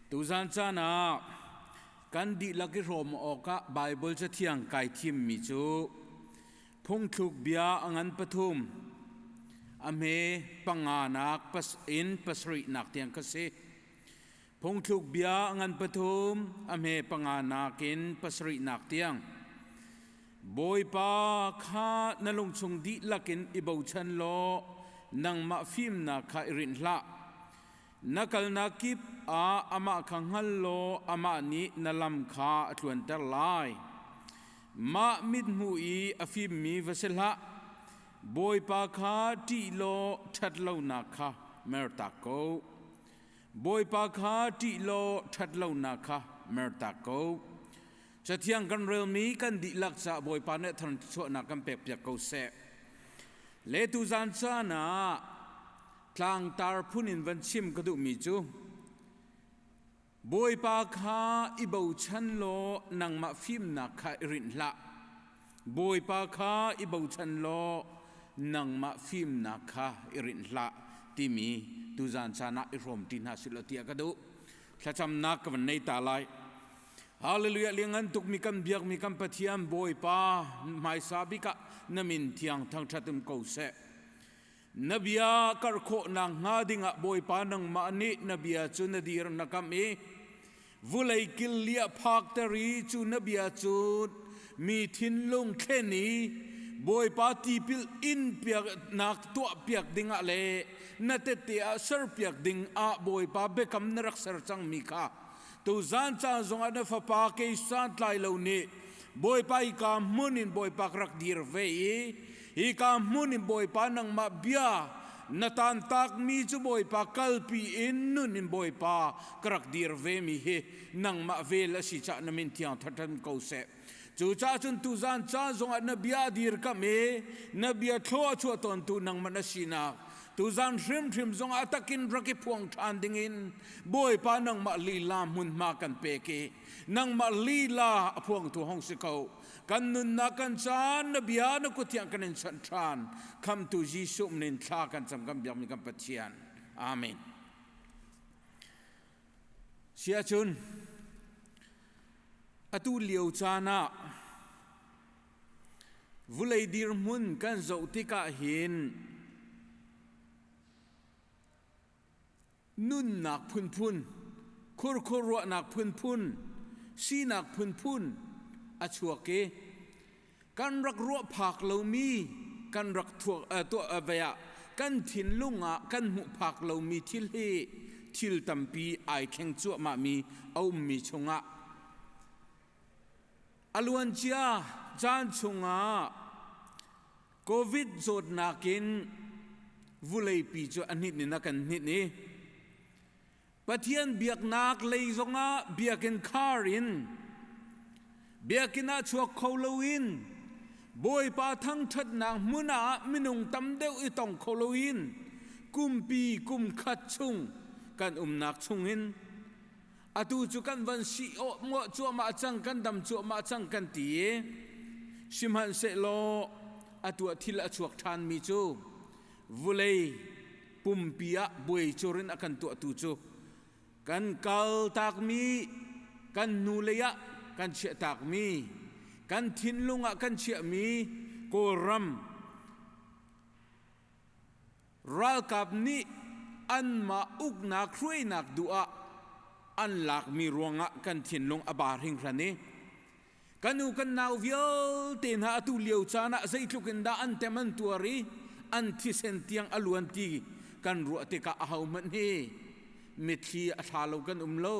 Tuzan caan ah kan dihlak i hrawm awkah Baibal Cathiang kai thimmi cu phungthluk bia a ngan pathum a hme panganak in pasarihnak tiang kha si. Phungthluk bia a ngan pathum a hme panganak in pasarihnak tiang. Bawipa kha na lungchung dihlak in i bochan law nangmah fimnak kha i rinh hlah. Na kalnak kip ah amah kha hngal law amah nih na lam kha a tluanter lai. Mah mithmuh i a fimmi va si hlah. Bawipa kha ṭih law ṭhatlonak kha mertak ko. Bawipa kha ṭih law ṭhatlonak kha mertak ko. Cathiang kan relmi kan dihlak caah Bawipa nih thangchuahnak kan pekpiak ko seh. Le tuzan caan ah Tlangtar phun in van chim ka duhmi cu Bawipa kha i bochan law nangmah fimnak kha i rinh hlah. Bawipa kha i bochan law nangmah fimnak kha i rinh hlah timi tuzan caan ah i hrawm ṭi hna sih law tiah ka duh. Thlacamnak ka van nei ta lai. Hallelujah liangan tukmi kan biakmi kan Pathian Bawipa hmaisa bik ah na min thiang thangṭhat um ko seh. Na bia karh khawh nakhnga dingah Bawipa nangmah nih na bia cu na dir na kamh i vulei kil liah phakter i cu na bia cu mi thinlung thlen i Bawipa tipil in piaknak tuah piak dingah le na tette ah serpiak ding ah Bawipa biakam na rak ser cangmi kha tuzan caan zongah na fapa kei santlai lo nih Bawipa hika hmun in Bawipa ka rak dir ve i hika hmun in Bawipa nangmah bia na tantakmi cu Bawipa kalpi in nun in Bawipa ka rak dir ve mi hi nangmah vel a si cah na min thiang thathan ko seh. Cucaah cun tuzan caan zongah na bia dirkamh i na bia thlaw a chuah tawntu nangmah na sinak tuzan hrimhrim zongah a takin rak i phuang ṭhan dingin Bawipa nangmah lila hmunhma kan pek i nangmah lila a phuangtu hong si ko kan nunnak kan caan na bia na kut kan in chanh ṭhan khamtu Jesuh min thla kan cam kan biakmi kan Pathian amen siahcun atu lio caan ah vulei dirhmun kan zoh tikah hin Nunnak phunphun, khurkhur ruahnak phunphun, sinak phunphun a chuak i kan rak ruah phak lomi kan rak tuah ve ah kan thinlung ah kan hmuh phak lomi thil hi thil tampi ai thleng cuahmahmi a ummi chungah a luancia caan chungah Covid zawtnak in vuleipi cu a hninh in a kan hninh i Pathian biaknak lei zongah biakinn khar in biakinn ah chuak kho loin Bawipa thangṭhatnak hmun ah minung tam deuh i tong kho loin kumpi kum khat chung kan umnak chungin atu cu kan van si awh cuahmah cang kan dam cuahmah cang kan ti i sihmanhsehlaw atu ah thil a chuak ṭhanmi cu vulei pumpi ah buai curin a kan tuahtu cu kan kal takmi kan hnulei ah kan chiah takmi kan thinlung ah kan chiahmi Kawlram Ralkap nih anmah uknak hruainak duh ah an lakmi ruangah kan thinlung a ba hringhran i kan u kan nau vialte hna atu lio caan ah zeitluk in dah an tem an tuar i an thisen tiang a luan ti kan ruah tikah ahohmanh hi mitthli a thla lo kan um lo.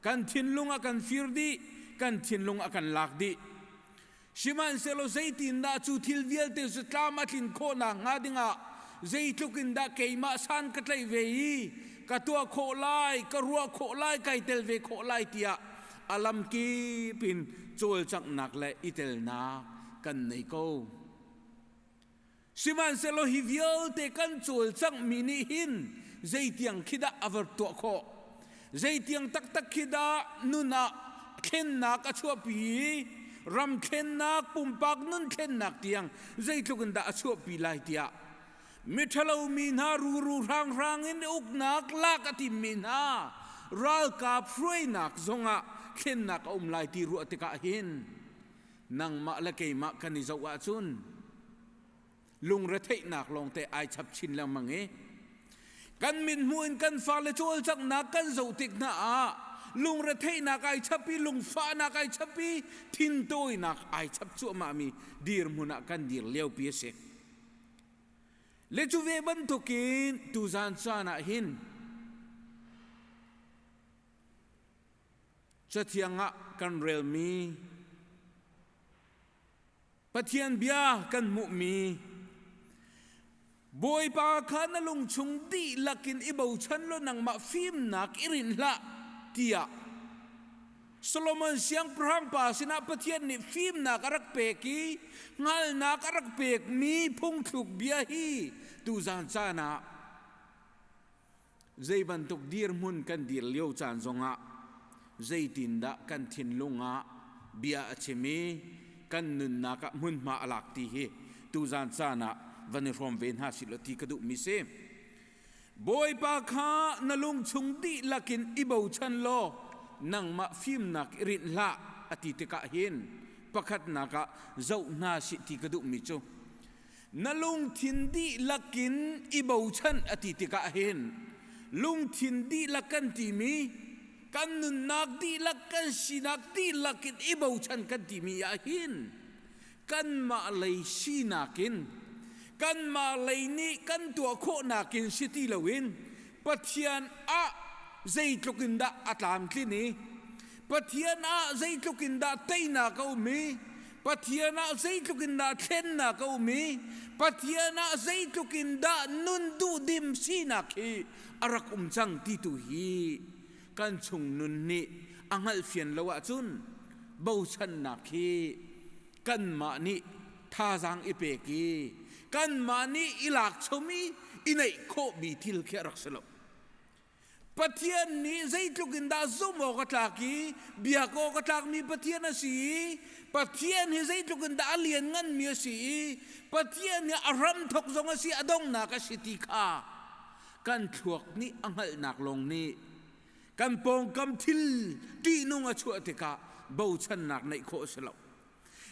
Kan thinlung a kan fir dih, kan thinlung a kan lak dih. Sihmanhsehlaw zeitindah cu thil vialte cu tlam a tlin khawh nakhnga dingah zeitluk in dah keimah san ka tlaih ve i ka tuah khawh lai, ka ruah khawh lai, kai tel ve khawh lai tiah a lamkip in cawlcanghnak le i telnak kan nei ko. Sihmanhsehlaw hi vialte kan cawlcanghmi nih hin zeitiang khi dah a va tuah khawh? Zeitiang taktak khi dah nun ah thlennak a chuahpi i ram thlennak, pumpak nun thlennak tiang zeitluk in dah a chuahpi lai tiah miṭhalo mi hna ruru hranghrang in uknak lak a timmi hna Ralkap hruainak zongah thlennak a um lai ti ruah tikah hin nangmah le keimah kan i zoh ahcun lungretheihnak lawngte ai chap chin lengmang i kan mithmuh in kan fale cawlcanghnak kan zoh tik hna ah lungretheihnak ai chap i lungfahnak ai chap i thintawinak ai chap cuahmahmi dirhmun ah kan dir liopi a si. Le cu ve bantukin tuzan caan ah hin Cathiang ah kan relmi Pathian bia kan hmuhmi Bawipa kha na lungchung dihlak in i bochan law nangmah fimnak i rinh hlah tiah Solomon siangpahrang pa sinah Pathian nih fimnak a rak pek i hngalhnak a rak pekmi phungthluk bia hi tuzan caan ah zei bantuk dirhmun kan dir lio caan zongah zeitindah kan thinlung ah bia a chim i kan nunnak ah hmunhma a lak ti hi tuzan caan ah van i hrawm ve hna sih law ti ka duhmi si. Bawipa kha na lungchung dihlak in i bochan law nangmah fimnak i rinh hlah a ti tikah hin pakhatnak ah zoh hna sih ti ka duhmi cu na lungthin dihlak in i bochan a ti tikah hin lungthin dihlak kan timi kan nunnak dihlak kan sinak dihlak in i bochan kan timi ah hin kanmah lei sinak in kanmah lei nih kan tuah khawhnak in si ti loin Pathian ah zeitluk in dah a tlamtlin i Pathian ah zeitluk in dah teinak a um i Pathian ah zeitluk in dah thlennak a um i Pathian ah zeitluk in dah nun duhdim sinak hi a rak um cang ti tu hi kan chung nun nih a hngalhfian lo ahcun bochannak hi kanmah nih thazaang i pek i kanmah nih i lak chom i i neih khawhmi thil khi a rak si lo. Pathian nih zeitluk in dah zumh awk a tlak i biak awk a tlakmi Pathian a si i Pathian hi zeitluk in dah a liannganmi a si i Pathian hi a hramthok zong a si a donghnak a si ti kha kan thluak nih a hngalhnak lawng nih kan pawngkam thil ṭihnung a chuah tikah bochannak neih khawh a si lo.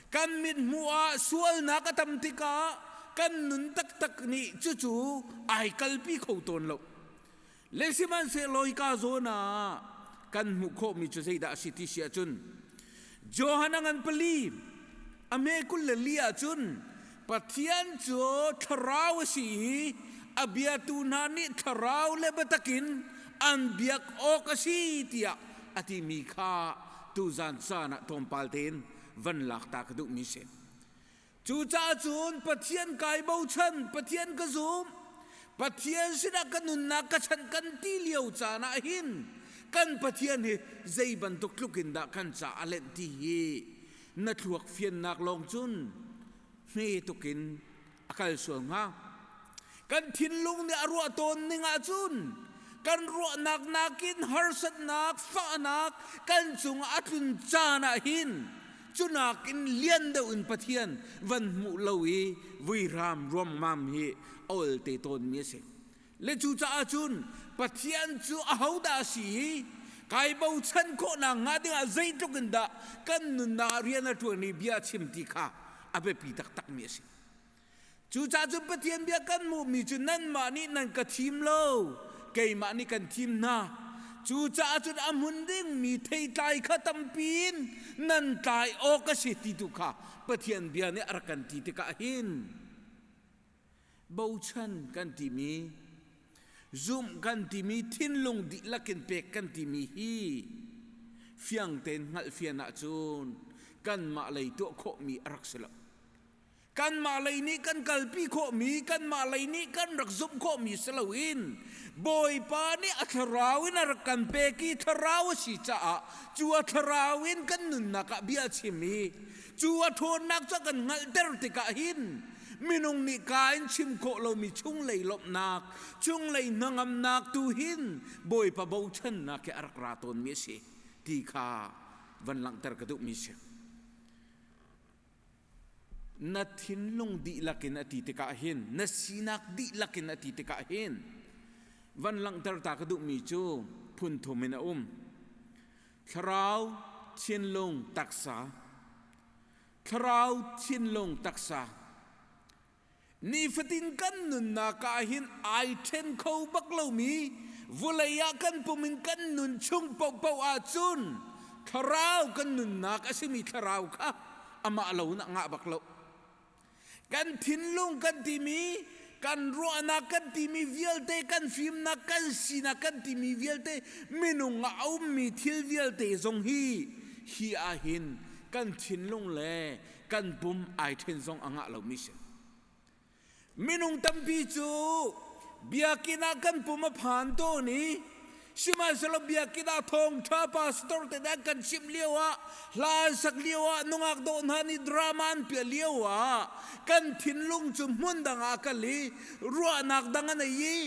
Kan mithmuh ah sualnak a tam tikah kan nun taktak nih cucu ai kalpi kho tawn lo. Le sihmanhsehlaw hika zawn ah kan hmuh khawhmi cu zeidah a si ti si ahcun Johan a ngan pali a hme 24 ahcun Pathian cu thlarau a si i a biatu hna nih thlarau le biatak in an biak awk a si tiah a timi kha tuzan caan ah tlawmpal tein van lak ta ka duhmi si. Cucaah cun Pathian kai bochan, Pathian ka zum, Pathian sinah ka nunnak ka chanh kan ti lio caan ah hin kan Pathian hi zei bantuk tluk in dah kan ca a lenh ti hi na thluak fiannak lawng cun hme tuk in a kal sual hnga. Kan thinlung nih a ruah tawn ning ahcun kan ruahnak nakin harsatnak, fahnak kan cungah a tlun caan ah hin cunak in lian deuh in Pathian van hmuh lo i vuiram ruangmam hi a ol te tawnmi a si. Le cucaah cun Pathian cu ahodah a si i kai bochan khawhnak hnga dingah zeitluk in dah kan nunnak ah rian a ṭuan i bia a chim ti kha a biapi taktakmi a si. Cucaah cun Pathian bia kan hmuhmi cu nanmah nih nan ka thim lo, keimah nih kan thim hna. Cucaah cun a hmun dingmi theitlai kha tampi in nan tlai awk a si ti tu kha Pathian bia nih a rak kan ti tikah hin bochan kan timi, zumh kan timi, thinlung dihlak in pek kan timi hi fiang tein hngalhfian ahcun kanmah lei tuah khawhmi a rak si lo. Kanmah lei nih kan kalpi khawhmi, kanmah lei nih kan rak zumh khawhmi si loin Bawipa nih a thlarau in a rak kan pek i thlarau a si caah cu a thlarau in kan nunnak ah bia a chim i cu a ṭhawnnak cu a kan hngalhter tikah hin minung nih ka in chim khawh lomi chunglei lawmhnak, chunglei hnangamnak tu hin Bawipa bochannak hi a rak ra tawnmi a si ti kha van langhter ka duhmi a si. Na thinlung dihlak in a ti tikah hin, na sinak dihlak in a ti tikah hin, van langhter ta ka duhmi cu. phun thum in a um. Thlarau, thinlung, taksa. Thlarau, thinlung, taksa. Nifatin kan nunnak ah hin ai ṭhen kho bak lomi vawlei ah kan pum in kan nun chung paohpaoh ahcun thlarau kan nunnak a simi thlarau kha amah lo in a ngah bak lo. Kan thinlung kan timi, kan ruahnak kan timi vialte, kan fimnak, kan sinak kan timi vialte, minung ah a ummi thil vialte zong hi hi ahhin kan thinlung le kan pum ai ṭhen zong a ngah lomi si. Minung tampi cu biakinn ah kan pum a phan tawn i sihmanhsehlaw biakinn ah thawngṭha pastor te an kan chimh lio ah hla an sak lio ah nungak dawh hna nih drama an piah lio ah kan thinlung cu hmun dang ah a kal i ruahnak dang a nei i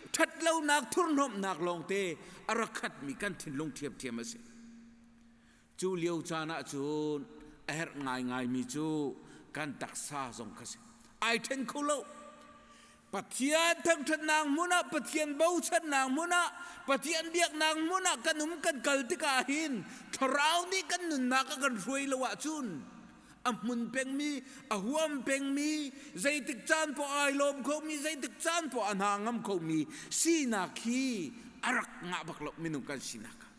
ṭhatlonak thurhnomhnak lawngte a rak khatmi kan thinlung ṭhiamṭhiam a si. Cu lio caan ah cun a herh ngaingaimi cu kan taksa zong kha si. Ai ṭhen kho lo. Pathian thangṭhatnak hmun ah, Pathian bochannak hmun ah, Pathian biaknak hmun ah kan um kan kal tikah hin thlarau nih kan nunnak a kan hruai lo ahcun a hmun pengmi, a huam pengmi, zeitik caan poah ai lawm khomi, zeitik caan poah a hna ngam khomi sinak hi a rak ngah bak lo minung kan sinak ah.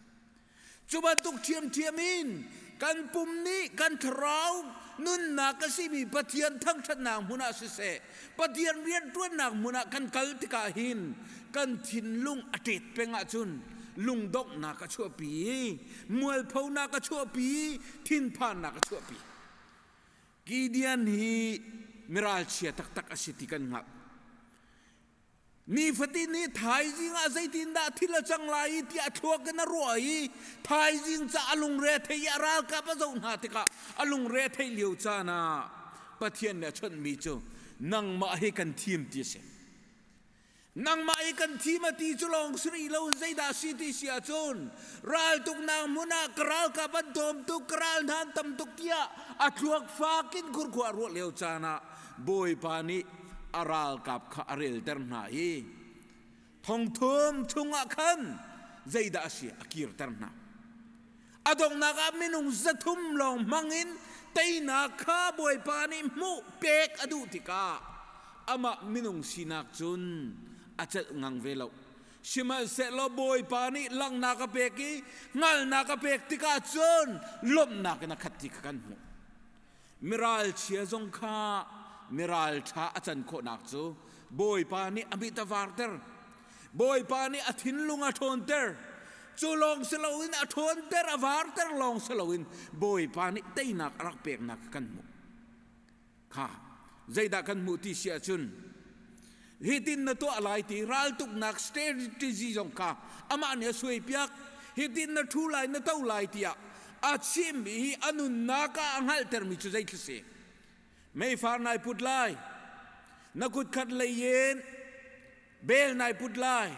Cu bantuk ṭhiamṭhiam in kan pum nih kan thlarau nunnak a simi Pathian thangṭhatnak hmun ah siseh, Pathian rianṭuannak hmun ah kan kal tikah hin kan thinlung a ṭet peng ahcun lungdonghnak a chuahpi, mualphonak a chuahpi, thinphannak a chuahpi. Gideon hi miralchia taktak a si ti kan hngalh. Nifatin hi thaizing ah zeitindah thil a cang lai i tiah thluak in a ruah i thaizing ca a lungre a thei i a ralkap a zoh hna tikah a lungre a theih lio caan ah Pathian nih a chawnhmi cu nangmah hi kan thim ti a si. Nangmah hi kan thim a ti cu lawng si rih lo zeidah si ti si ahcun raltuknak hmun ah ka ralkap an tlawm tuk ka ral hna an tam tuk tiah a thluak fak in khurkhua a ruah lio caan ah Bawipa nih a ralkap kha a relter hna i thongthum chungah khan zeidah a si a kirter hna. A donghnak ah minung 300 lawng hmangin teinak kha Bawipa nih hmuh pek a duh tikah amah minung sinak cun a celh ngang ve lo. Sihmanhsehlaw Bawipa nih langhnak a pek i hngalhnak a pek tikah cun lawmhnak in a khat ti kha kan hmuh. Miralchia zong kha miralṭha a can khawhnak cu Bawipa nih a mit a varter. Bawipa nih a thinlung a ṭhawnter. Cu lawng si loin a ṭhawnter, a varter lawng si loin Bawipa nih teinak a rak peknak kan hmuh. Kha zeidah kan hmuh ti si ahcun hitin na tuah lai ti raltuknak strategy zong kha amah nih a suaipiak. Hitin na ṭhu lai na to lai tiah a chim i a nunnak ah a hngalhtermi cu zei khi si? Meifar nai put lai, na kut khat lei in bel nai put lai,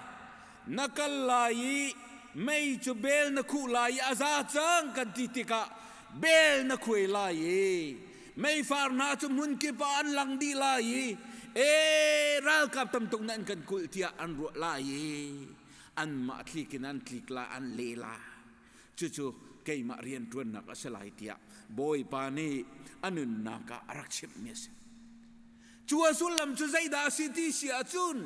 na kal lai i mei cu bel na khuh lai i a za cang kan ti tikah bel na khuai lai i meifar hna cu hmunkip ah an lang dih lai i e ralkap tam tuk nan kan kulh tiah an ruah lai i anmah tlik in an tlik lai an le lai. Cucu keimah rianṭuannak a si lai tiah Bawipa nih a nunnak ah a rak chimhmi a si. Cu a sullam cu zeidah a si ti si ahcun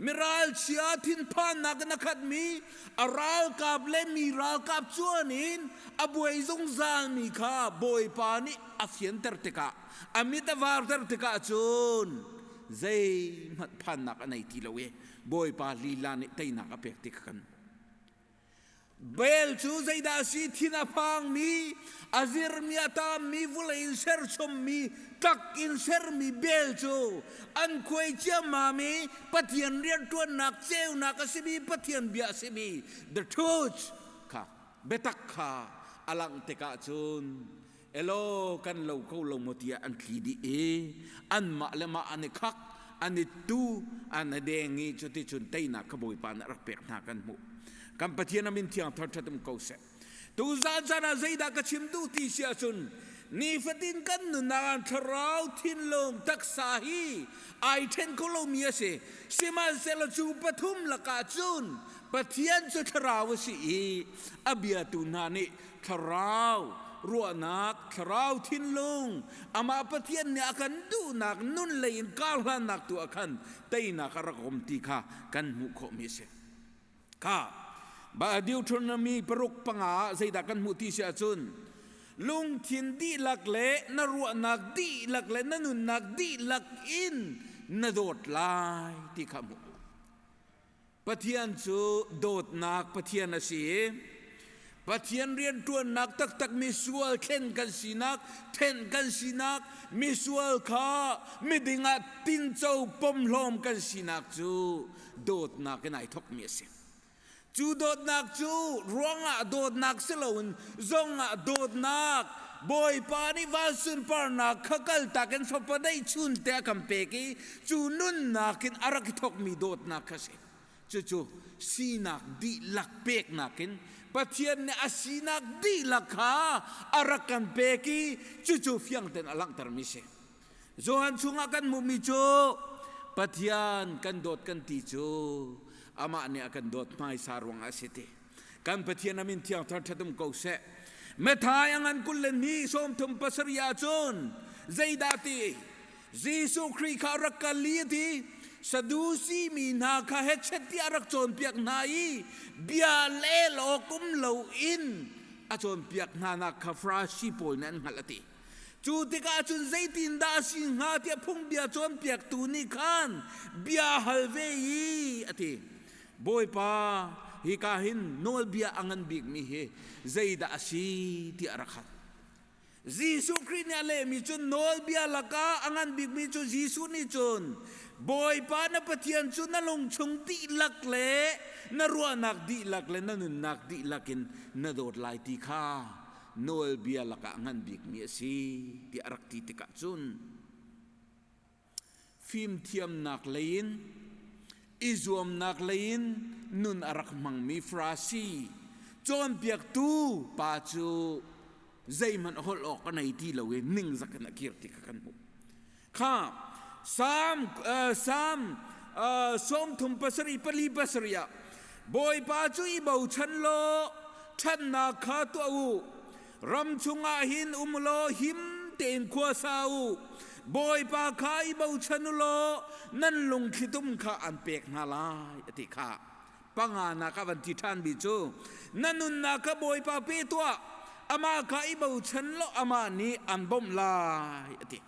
miralchia thinphannak in a khatmi a ralkap le mi ralkap cuan in a buai zungzalmi kha Bawipa nih a fianter tikah a mit a varter tikah cun zeihmanh phannak a nei ti lo i Bawipa lila nih teinak a pek ti kha kan Bel cu zeidah a si? Thin a phangmi, a zirmi, a taammi, vulei in serchommi, tlak in sermi bel cu an khuai ciammam i Pathian rianṭuannak ceunak a simi Pathian bia a simi the truth kha biatak kha a langh tikah cun elaw kan lo ko lo maw tiah an tli dih i anmah le mah an i khak an i tu an i deng i cuticun teinak kha Bawipa nih a rak pek hna kan hmuh. Kan Pathian a min thiang thangṭhat um ko seh. Tuzan caan ah zeidah ka chim duh ti si ahcun nifatin kan nunnak ah thlarau thinlung taksa hi ai ṭhen kho lomi a si. Sihmanhsehlaw cu pathum lakah cun Pathian cu thlarau a si i a biatu hna nih thlarau ruahnak, thlarau thinlung, amah Pathian nih a kan duhnak nun lei in karhlannak tu ah khan teinak a rak um ti kha kan hmuh khawhmi a si. Kha Deuteronomy 6:5 ah zeidah kan hmuh ti si ahcun lungthin dihlak le na ruahnak dihlak le na nunnak dihlak in na dawt lai ti kha hmuh. Pathian cu dawtnak Pathian a si i Pathian rianṭuannak taktak misual thlen kan sinak, thenh kan sinak, misual kha miding ah tinco pomhlawm kan sinak cu dawtnak in ai thawkmi a si. Cu dawtnak cu ruangah dawtnak si loin zongah dawtnak Bawipa nih van sunparnak kha kaltak in fapa neihchun te a kan pek i cu nunnak in a rak i thawkmi dawtnak kha si. Cucu sinak dihlak peknak in Pathian nih a sinak dihlak kha a rak kan pek i cucu fiang tein a langhtermi si. Johan chungah kan hmuhmi cu Pathian kan dawt kan ti cu amah nih a kan dawt hmaisa ruangah a si ti. Kan Pathian a min thiang thar ṭhat um ko seh. Matthai a ngan 22 37 ahcun zeidah ti Jesuh Khrih kha rak kal i a ti Sadusi mi hna kha hechet tiah rak cawnpiak hna i bia lel awk um loin a cawnpiak hna nak kha Farasi pawl nih an hngalh a ti. Cu tikah cun zeitindah a si hnga tiah phungbia cawnpiaktu nih khan bia hal ve i a ti. Bawipa, hika hin nawlbia a ngan bikmi hi zeidah a si tiah rak hal. Jesuh Khrih nih a lehmi cu nawlbia lakah a ngan bikmi cu Jesuh nih cun Bawipa na Pathian cu na lungchung dihlak le na ruahnak dihlak le na nunnak dihlak in na dawt lai ti kha nawlbia lakah a ngan bikmi a si tiah a rak ti tikah cun Fimthiamnak lei in, i zuamnak lei in nun a rak hmangmi Farasi cawnpiaktu pa cu zeihmanh holh awk a nei ti lo i ningzak in a kir ti kha kan hmuh. Kha Salm Salm 37 4 7 ah Bawipa cu i bochan law ṭhatnak kha tuah u. Ram chungah hin um law him tein khua sa u. Bawipa kha i bochan u law nan lungthlitum kha an pek hna lai, a ti kha. Panganak a van ti ṭhanmi cu na nunnak kha Bawipa pe tuah, amah kha i bochan law amah nih an bawmh lai, a ti.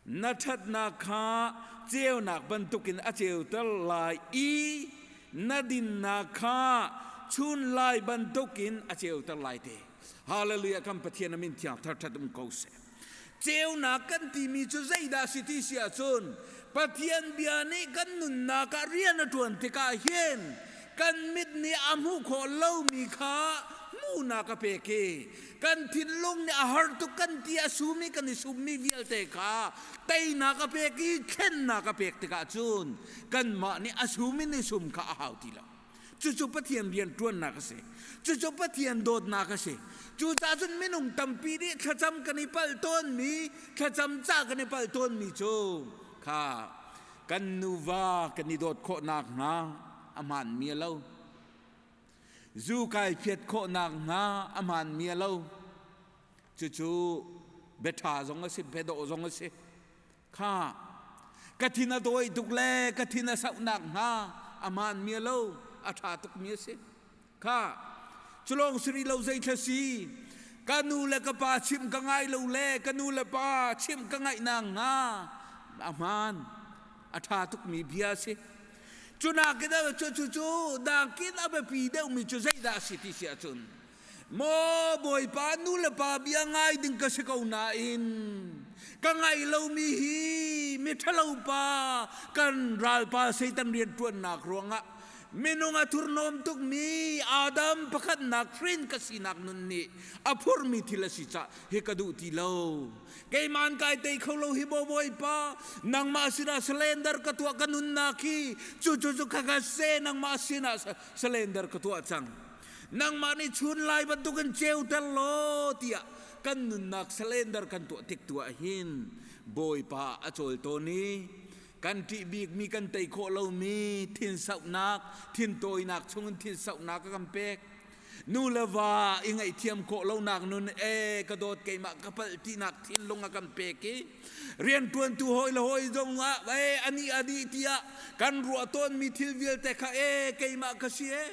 Na ṭhatnak kha ceunak bantukin a ceuter lai i na dinnak kha chunlai bantukin a ceuter lai te. Hallelujah kan Pathian a min thiang thar ṭhat um ko seh. Ceunak kan timi cu zeidah si ti si ahcun Pathian bia nih kan nunnak ah rian a ṭuan tikah hin kan mit nih a hmuh khawh lomi kha hmuhnak a pek i kan thinlung nih a har tuk kan ti a sum i kan i summi vialte kha teinak a pek i thlennak a pek tikah cun kanmah nih a sum in i sum kha a hau ti lo. Cucu Pathian rian ṭuannak a si. Cucu Pathian dawtnak a si. Cucaah cun minung tampi nih thlacam kan i palh tawnmi, thlacam ca kan i palh tawnmi cu kha kan nuva kan i dawt khawh nakhnga a hmaanmi a lo. Zu kai phiat khawh nakhnga a hmaanmi a lo. Cucu biaṭha zong a si, biadawh zong a si. Kha ka thin a dawi tuk le ka thin a sauhnak hnga a hmaanmi a lo, a ṭha tukmi a si. Kha culawng si rih lo zeithla si ka nu le ka pa chimh ka ngai lo le ka nu le pa chimh ka ngaih nak hnga a hmaan a ṭha tukmi bia a si. Cu nakin cu cu cu nakin a biapi deuhmi cu zeidah a si ti si ahcun Maw Bawipa nu le pa bia ngai ding ka si ko nain ka ngai lomi hi miṭhalo pa kan ralpa Satan rianṭuannak ruangah minung a thurhnawm tukmi Adam pakhatnak hrin ka sinak nun nih a phurmi thil a si cah hi ka duh ti lo. Keiman kai tei kho lo hi maw Bawipa nangmah sinah surrender ka tuah ka nunnak hi cu cu cu kha ka se nangmah sinah surrender ka tuah cang. Nangmah nih chun lai bantukin ceuter law tiah kan nunnak surrender kan tuah tik tu ah hin Bawipa a cawl tawn i Kan ṭih bikmi kan tei khawh lomi thinsauhnak, thintawinak chungin thinsauhnak a kan pek. Nu le va i ngaihthiam khawh lonak nun e ka dawt keimah ka palh tinak thinlung a kan pek i rianṭuantu hawi le hawi zong ah e ani ani tiah kan ruah tawnmi thil vialte kha e keimah ka si e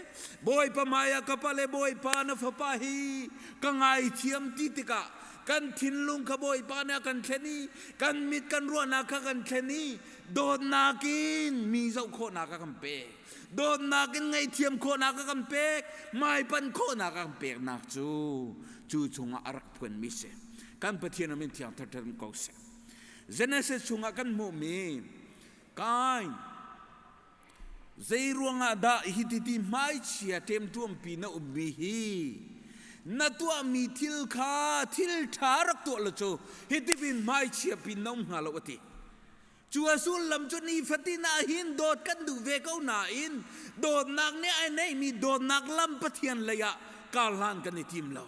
Bawipa hmai ah ka pale Bawipa na fapa hi ka ngaithiam ti tikah kan thinlung kha Bawipa nih a kan thlen i kan mit kan ruahnak kha kan thlen i dawtnak in mi zoh khawhnak a kan pek. Dawtnak in ngaihthiam khawhnak a kan pek, hmaipanh khawhnak a kan peknak cu cu chungah a rak phuanmi si. Kan Pathian a min thiang thar ko seh. Genesis chungah kan hmuhmi Kain Zei ruangah dah hititi hmaichia ṭemṭuampi na ummi hi na tuahmi thil kha thil ṭha rak tuah lo cu hitipin hmaichia pin na um hnga lo a ti. Cu a sullam cu nifatin ah hin dawt kan duh ve ko nain dawtnak nih ai neihmi dawtnak lam Pathian lei ah karhlan kan i tim lo.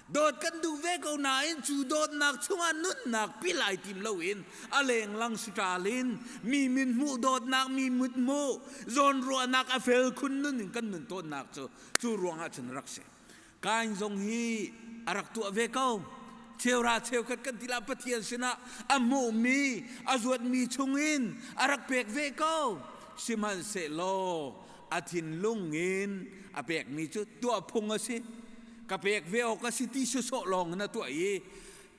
Dawt kan duh ve ko nain cu dawtnak chungah nunnak pil ai tim loin a lenglang siṭal in mi min hmuh dawtnak mi mit hmuh zawnruahnak a fel khun nun in kan nun tawnnak cu cu ruangah cun rak si. Kain zong hi a rak tuah ve ko. Cheura cheukhat kan ti lah Pathian sinah a hmuhmi a zuatmi chungin a rak pek ve ko. Sihmanhsehlaw a thinlung in a pekmi cu tuah phung a si. Ka pek ve awk a si ti sawsawh lawng in a tuah i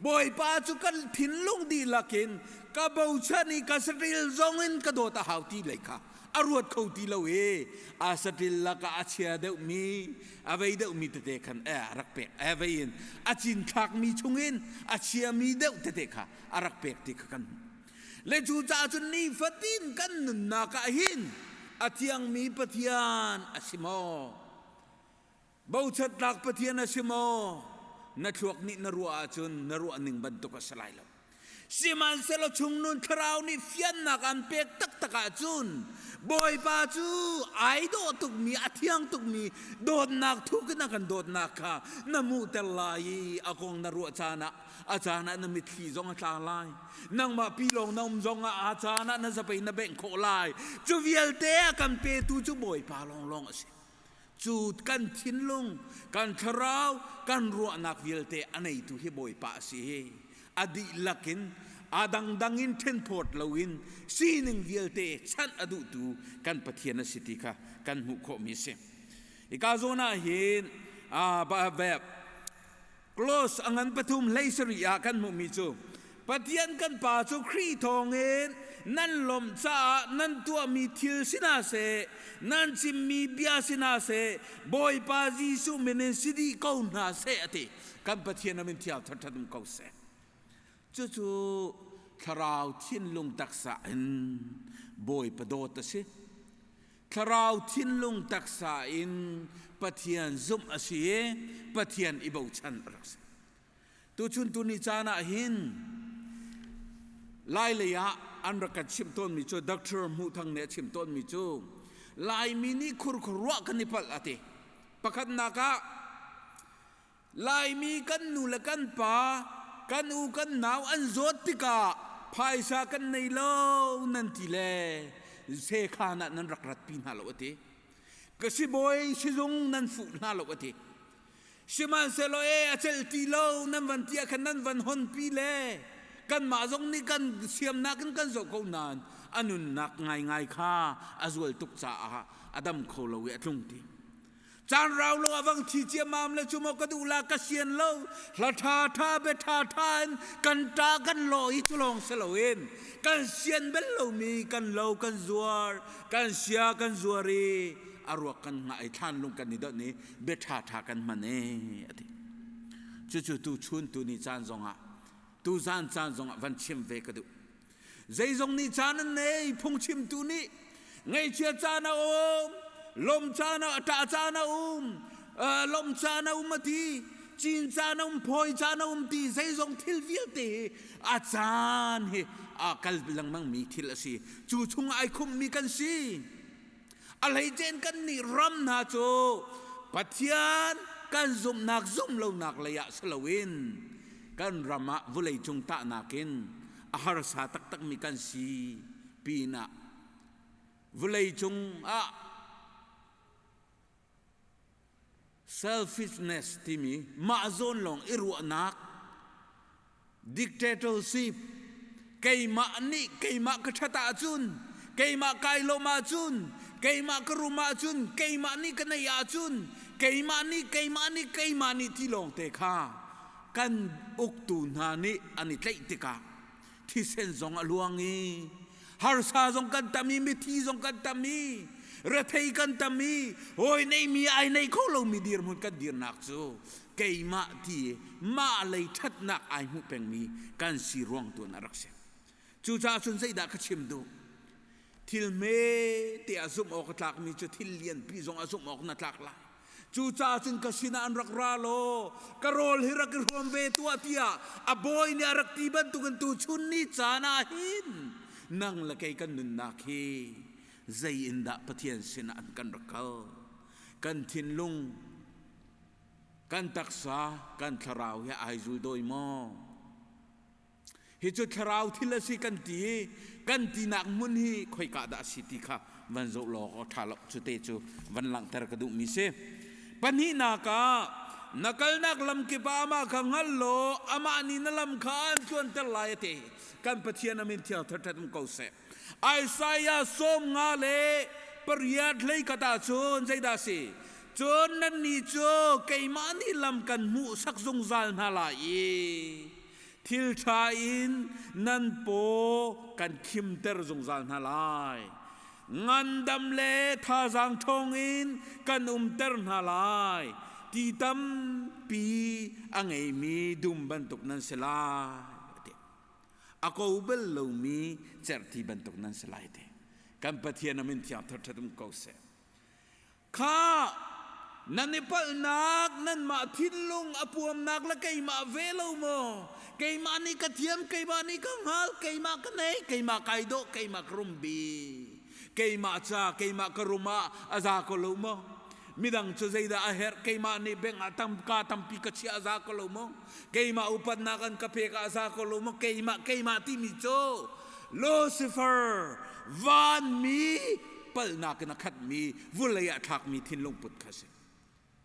Bawipa cu kan thinlung dihlak in ka bochan i ka saṭil zong in ka dawt a hau ti lei kha a ruat kho ti lo i a saṭil lakah a chia deuhmi a vei deuhmi tete khan e a rak pek e vei in a cinthlakmi chungin a chiami deuh tete kha a rak pek ti kha kan hmuh. Le cucaah cun nifatin kan nunnak ah hin a thiangmi Pathian a si maw? Bochantlak Pathian a si maw? Na thluak nih na ruah ahcun na ruah ning bantuk a si lai lo. Sihmanhsehlaw chungnun thlarau nih fiannak an pek taktak ahcun Bawipa cu ai dawh tukmi, a thiang tukmi dawtnak thuk in a kan dawtnak kha na hmuhter lai i a kong na ruah caan ah a caan ah na mitthli zong a tla lai. Nangmah pi lawng na um zong ah a caan ah na zapei na bengh khawh lai. Cu vialte a kan petu cu Bawipa lawnglawng a si. Cu kan thinlung, kan thlarau, kan ruahnak vialte a neitu hi Bawipa a si hi. A dihlak in, a dangdang in ṭhenphawt loin sining vialte chanh a duhtu kan Pathian a si ti kha kan hmuh khawhmi a si. Hika zawn ah hin Close a ngan pathum hlei sarih ah kan hmuhmi cu Pathian kan Pa cu Khrih thawngin nan lawmh caah nan tuahmi thil si hna seh, nan chimmi bia si hna seh, Bawipa Jesuh min in si dih ko hna seh a ti. Kan Pathian a min thiang ṭhatṭhat um ko seh. Cucu thlarau thinlung taksa in Bawipa dawt a si. Thlarau thinlung taksa in Pathian zumh a si i Pathian i bochan a rak si. Tuchun tuni caan ah hin Lailei ah an rak kan chimh tawnmi cu Doctor Hmuh Thang nih a chim tawnmi cu Laimi nih khurkhur ruah kan i palh a ti. Pakhatnak ah Laimi kan nu le kan pa, kan u kan nau an zawt tikah phaisa kan nei lo nan ti le sekhan ah nan rak ratpi hna lo a ti. Ka sibawi sizung nan fuh hna lo a ti. Sihmanhsehlaw e a celh ti lo nan van ti ah khan nan van honpi le kanmah zong nih kan siamnak in kan zoh ko nain a nunnak ngaingai kha a zual tuk caah a dam kho lo i a tlung ti. Caan rau lo avang thi ciammam le cu maw ka duh la ka sian lo hla tha tha be tha tha in kan ta kan lo i cu lawng si loin kan sian bel lomi kan lo kan zuar kan sia kan zuar i a ruak kan ngah i thlan lung kan i donh i be tha tha kan hman e ati cucu tu chun tu ni caan zongah tu zan caan zongah van chim ve ka duh Zeizong nih caan an nei, phungchimtu nih ngaihchia caan a um, lawm caan a ṭah caan a um, lawmh caan a um a ti, cin caan a um, phawi caan a um ti, zeizong thil vialte hi a caan hi a kal lengmangmi thil a si. Cu chung ai khummi kan si. A hleicein kan nih ram hna cu Pathian kan zumhnak zumh lonak lei ah si loin kan ram ah vawleicung tahnak in a harsa taktakmi kan si. Pinah vawlei cung ah selfishness timi mah zawn lawng i ruahnak, dictatorship, keimah nih keimah ka ṭhat ahcun, keimah kai lawm ahcun, keimah ka rum ahcun, keimah nih ka neih ahcun, keimah nih, keimah nih, keimah nih ti lawng te kha kan uktu hna nih an i tlaih tikah thisen zong a luang i harsa zong kan tam i mithi zong kan tam i rethei kan tam i hawi neimi ai nei kho lomi dirhmun kan dirnak cu keimah ti mah lei ṭhatnak ai hmuh pengmi kan si ruang tuan a rak si. Cucaah cun zeidah ka chim duh? Thil hme te ah zumh awk a tlakmi cu thil lianpi zong ah zumh awk na tlak lai. Cucaah cun ka sinah an rak ra law ka rawl hi rak i hrawm ve tuah tiah a bawi nih a rak ti bantukin tuchun ni caan ah hin nang le kei kan nunnak hi zei in dah Pathian sinah an kan rak kal? Kan thinlung, kan taksa, kan thlarau hi ai zul dawi maw? Hi cu thlarau thil a si kan ti i kan tinak hmun hi khoika dah a si ti kha van zoh law awk a ṭha lo. Cu te cu van langhter ka duhmi si. Pahnihnak ah, na kalnak lam kip ah amah kha hngal law amah nih na lam kha an tluanter lai a ti. Kan Pathian a min thiang ṭhaṭhat um ko seh. Isaiah 58 hleikhat ah cun zeidah a si? Cun nannih cu keimah nih lam kan hmuhsak zungzal hna lai i thil ṭha in nan paw kan khimter zungzal hna lai. Ngandam le thazaang ṭhawng in kan umter hna lai. Ti tampi a ngeimi dum bantuk nan si lai. A ko bal lomi cerhti bantuk nan si lai te. Kan Pathian a min thiang ṭhat um ko seh. Kha nan i palhnak nanmah thinlung a puamnak le keimah ve lo maw? Keimah nih ka thiam, keimah nih ka hngal, keimah ka nei, keimah kai dawh, keimah ka rum bi. Keimah ca, keimah ka rum ah a za ko lo maw? Midang cu zeidah a herh? Keimah nih beng ah tamka tampi ka chiah a za ko lo maw? Keimah upatnak an ka pek ah a za ko lo maw? Keimah, keimah timi cu Lucifer vanmi palhnak in a khatmi vulei ah thlakmi thinlung put kha si.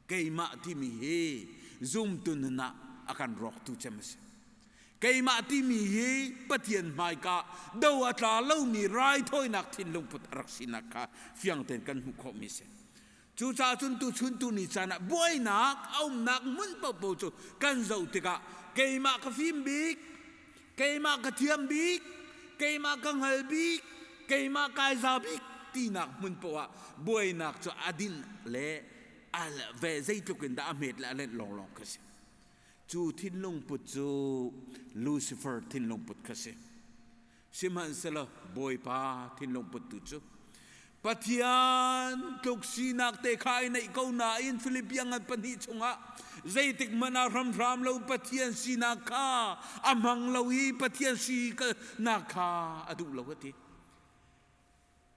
Keimah timi hi zumtu nun ah a kan rawktu cem a si. Keimah timi hi Pathian hmaika do a tla lomi raithawinak thinlung put a rak sinak kha fiang tein kan hmuh khawhmi a si. Cucaah cun tuchun tuni caan ah buainak a umnak hmun paohpaoh cu kan zoh tikah keimah ka fim bik, keimah ka thiam bik, keimah ka hngal bik, keimah kai za bik tinak hmun paoh ah buainak cu a din le a ve zeitluk in dah a hmet le a lenh lawnglawng kha si. Cu thinlung put cu Lucifer thinlung put kha si. Sihmanhsehlaw Bawipa thinlung puttu cu Pathian tluk sinak te kha ai neih ko nain Philippian ngan pahnih chungah zeitik hmanh ah hramhram lo Pathian sinak kha a hmang lo i Pathian sinak kha a duh lo a ti.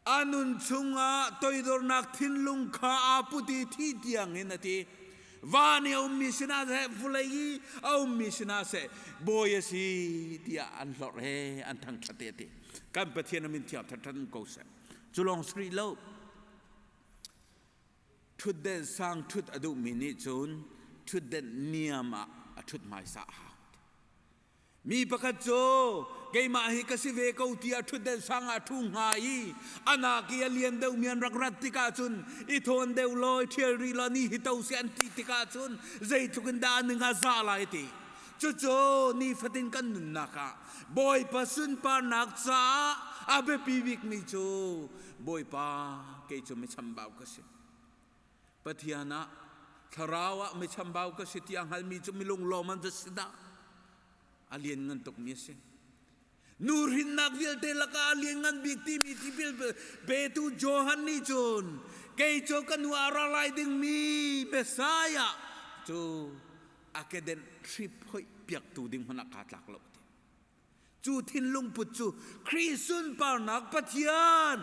A nun chungah toidornak thinlung kha aa put i thi tiangin a ti. Van i a ummi sinah seh, vawlei i a ummi sinah seh, bawi a si tiah an hlorh he an thangṭhat e a ti. Kan Pathian a min thiang ṭhatṭhat um ko seh. Cu lawng si rih lo. Ṭhutdenh sang ṭhut a duhmi nih cun ṭhutdenh niam ah a ṭhut hmaisa a hau. Mi pakhat cu keimah hi ka si ve ko tiah ṭhutdenh sang ah ṭhu hnga i a nak i a lian deuhmi an rak rat tikah cun i thawn deuh law i ṭhial rih law ni hi to seh an ti tikah cun zeitluk in dah a ning a zah lai ti. Cucu nifatin kan nunnak ah Bawipa sunparnak caah a biapi bikmi cu Bawipa kei cu mi chambau ka si. Pathian ah thlarau ah mi chambau ka si ti a hngalmi cu milunglawm an va si dah. A lianngan tukmi a si. Nu hrinnak vialte lakah a lianngan bik timi tipil petu Johan nih cun kei cu ka nu ah ra lai dingmi Messiah cu a kedenh hrip hoih piaktu ding hmanh ah kaa tlak lo ti. Cu thinlung put cu Khrih sunparnak Pathian